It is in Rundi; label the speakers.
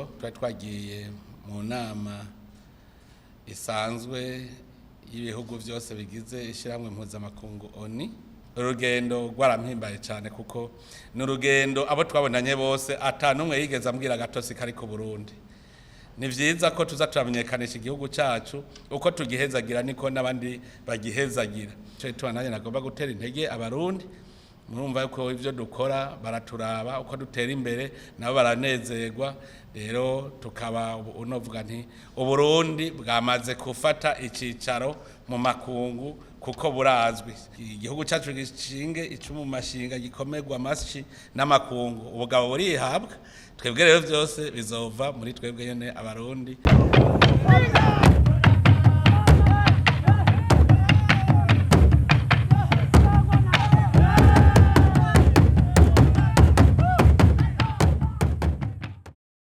Speaker 1: Rugendo twari twagiye mu nama isanzwe y'ibihugu byose bigize ishyirahamwe mpuzamakungu ONU. Urugendo rwarampimbaye cyane kuko ni urugendo abo twabonanye bose ata n'umwe yigeze ambwira agatosi kari ku Burundi. Ni vyiza ko tuza turamenyekanisha igihugu cacu, uko tugihezagira niko n'abandi bagihezagira. Ico gituma nanjye nagomba gutera intege Abarundi. Murumva ko ivyo dukora baraturaba, uko dutera imbere nabo baranezerwa. Rero tukaba unovuga nti Uburundi bwamaze gufata icicaro mu makungu kuko burazwi. Igihugu cyacu gishinge icumu mashinga gikomerwa amashi n'amakungu, ubugabo burihabwa. Twebwe rero byose bizova muri twebwe nyene Abarundi.